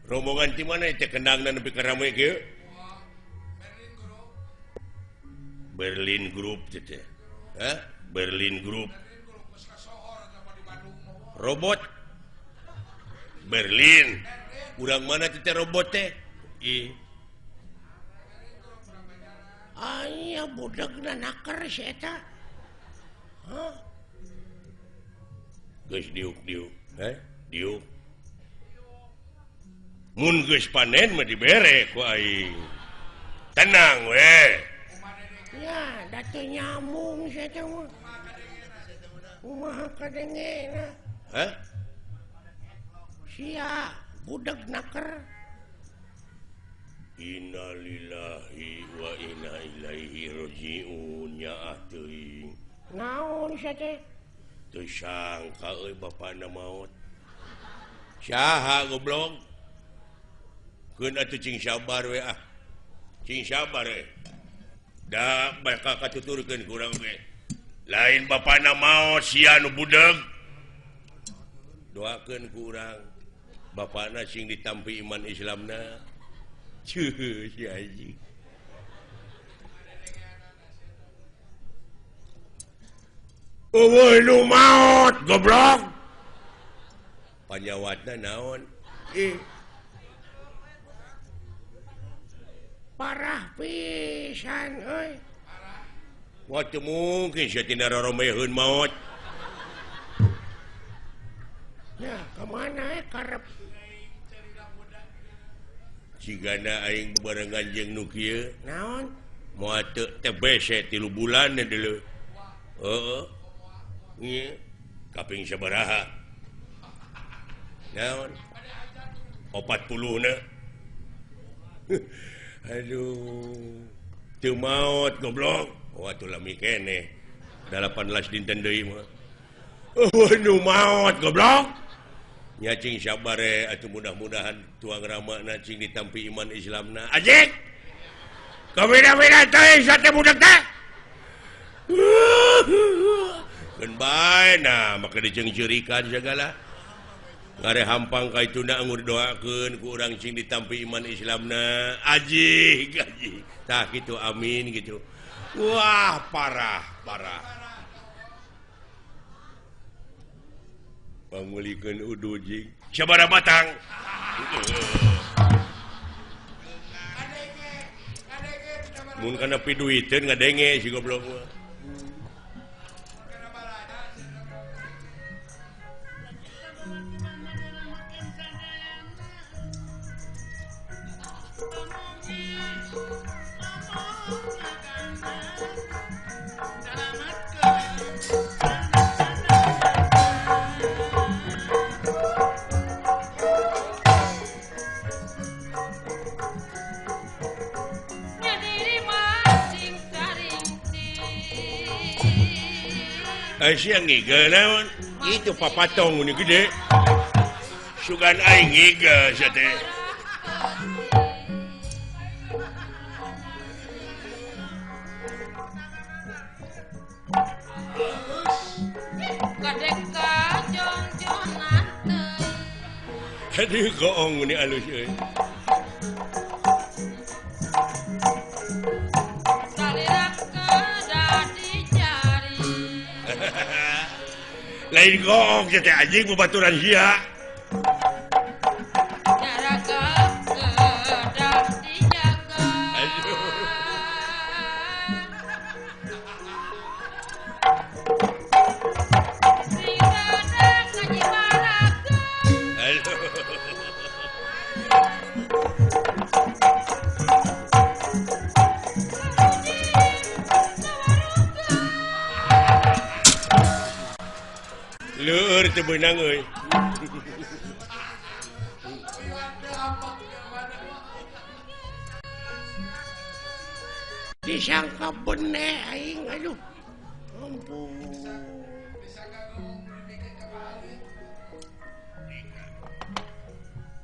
Rombongan ti mana teh kendangna nepi ka rame kieu? Berlin Group teh. Hah? Berlin Group. Robot Berlin. Urang mana teh robot teh? Ih. Aya budegna naker si eta. Hah? Geus diuk-diuk, heh? Diuk. Mun geus panen mah dibere ku aing. Tenang we. Ya, da teu nyambung sia teh mah. Kumaha kadengena? Hah? Sia budeg naker. Innalillahi wa inna ilaihi rajiun nyaah teuing. Naon sia teh? Teu sangka euy bapana maot. Saha goblok? Keun atuh cing sabar we ah. Cing sabar we. Da bakal katuturkeun ku urang ge. Lain bapana maot sia nu budeg. Doakeun ku urang bapana sing ditampi iman Islamna. Cuh si anjing. Eueuh nu maot goblok. Panyawatna naon? Ih. Parah pisan euy. Wah teu mungkin sia tina roromeheun maot. Ya, ka mana karep? Cigana aing bebarengan jeung nu kieu. Naon? Moal teu TBC 3 bulan deuleu. Heeh. Ieu kaping sabaraha? Naon? 40 na. Aduh, teu maot goblok. Oh atuh lami keneh. 18 dinten deui mah. Oh nu maot goblok. Nya cing sabar we atuh mudah-mudahan tuang ramana cing ditampi iman Islamna. Anjing. Kabeda-beda teh sate budak teh. Keun bae nah make diceungceurikan sagala. Ngare hampang ka ituna anggur doakeun ku urang cing ditampi iman Islamna. Aji gaji. Tah kitu amin gitu. Wah parah parah. Pangulikeun udu jing. Sabaraha batang? Mun kana piduiteun ngadenge si goblok mah. Siang ngigel naon? Itu papatong ini gede. Sugan aing ngigel sia teh. Aduh goong ini alus euy. Lain goong teh anjing babaturan sia. Leur teu beunang euy. Disangka beneh aing aduh. Ampun.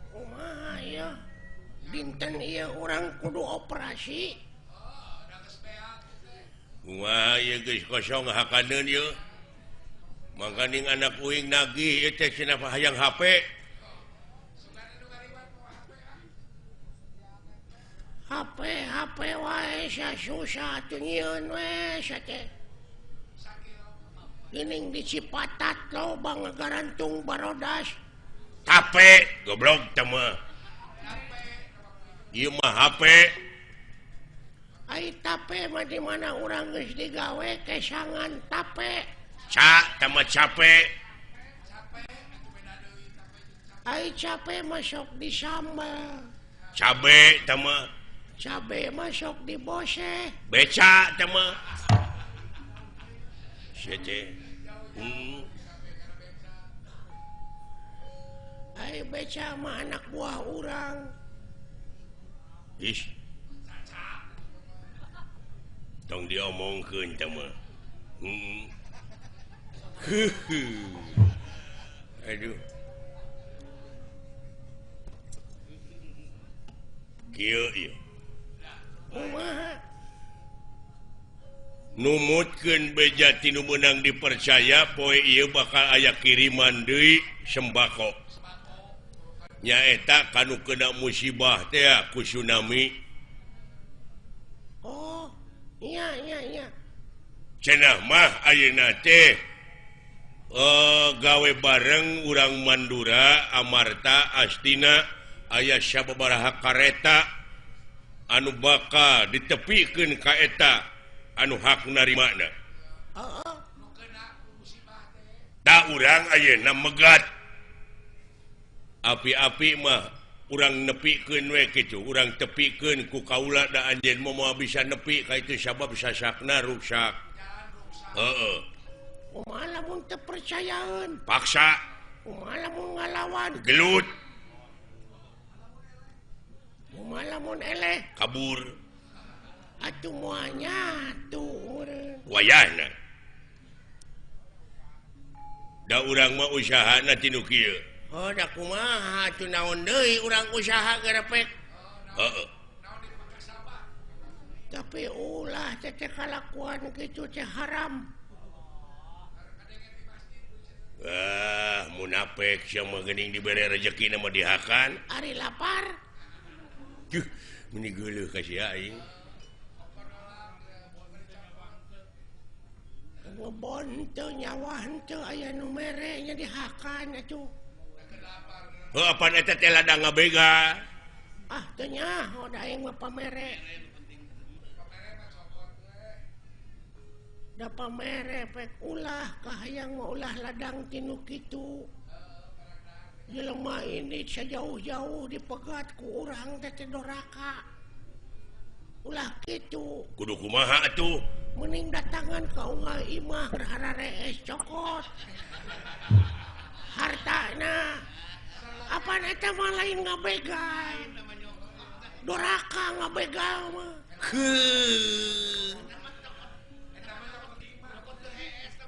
Kumaha ya? Dinten ieu urang kudu operasi. Kumaha ieu geus kosong hakaneun ieu. Mangkaning anak uing nagih ieu teh cenah hayang HP. HP HP wae susah atuh nyieun we sia teh. Geuning di Cipatat loba ngagarantung barodas. Tape goblok teh mah. Ieu mah HP. Ai tape mah di mana urang geus digawe kesangan tape. Ca teh mah cape. Ai cape mah sok disambel. Cabe teh mah. Cabe mah sok diboseh. Beca teh mah. Ai beca mah anak buah urang. Ih. Tong diomongkeun teh mah. Aduh. Kieu ieu. Kumaha? Numutkeun beja tinu meunang dipercaya poe ieu bakal aya kiriman deui sembako. Nyaeta kanu kena musibah teh ku tsunami. Oh, iya iya iya. Cenah mah ayeuna teh gawe bareng urang Mandura, Amarta, Astina aya sababaraha kareta anu bakal ditepikeun ka eta anu hak narimana. Heeh. Da urang ayeuna megat. Api-api mah urang nepikeun we kitu, urang tepikeun ku kaula da anjeun mah moal bisa nepi ka itu sabab sasakna ruksak. Heeh. Kumaha lamun teu percayaeun? Paksa. Kumaha lamun ngalawan? Gelut. Kumaha lamun eleh? Kabur. Atuh moal nyatu urang. Wayahna. Da urang mah usahana tinu kieu. Oh, da kumaha atuh naon deui urang usaha gerepek. Heeh. Tapi ulah teh kalakuan kitu teh haram. Ah, munafik sia mah geuning dibere rejeki mah dihakan. Ari lapar. Duh, meni geuleuh ka sia aing. Ngebon teu nyawa henteu aya nu mere nya dihakan atuh. Heuh apan eta teh ladang ngabega. Ah teu nyaho da aing mah pamere. Da pamere pek ulah kahayang mah ulah ladang tinu kitu. Jelema ini sejauh-jauh dipegat ku urang teh teh doraka. Ulah kitu. Kudu kumaha atuh? Mending datangan ka unggal imah hararees cokot. Hartana. Apaan eta mah lain ngabegal. Doraka ngabegal mah. Heuh.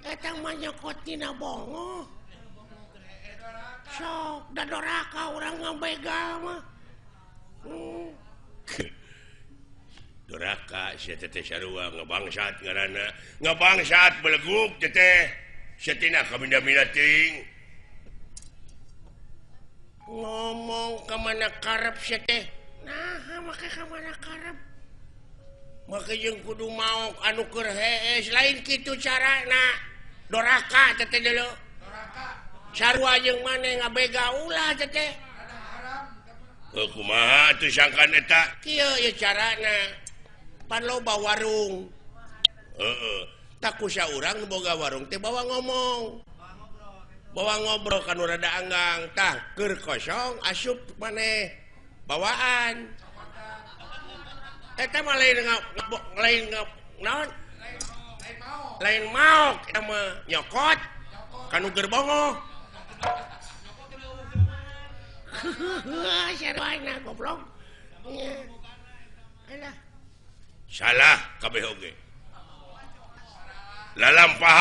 Eta mah nyokot tina bongoh. Sok da doraka urang ngabegal mah. Doraka sia teh sarua ngabangsat ngaranna. Ngabangsat beleguk teh. Sia tina kaminda-minda teuing. Ngomong ka mana karep sia teh. Naha make ka mana karep? Make jeung kudu maok anu keur hees lain kitu carana. Doraka teh teh deuleu. Doraka. Sarua jeung maneh ngabega ulah teh teh. Heuh kumaha atuh sangkan eta? Kieu ieu carana. Pan loba warung. Heeh. Tak ku saurang nu boga warung teh bawa ngomong. Bawa ngobrol kanu rada anggang. Tah keur kosong asup maneh bawaan. Eta mah lain lain naon? Lain maok eta mah nyokot kanu gerbongoh. Sarwana goblok. Alah. Salah kabeh oge. Lalampahan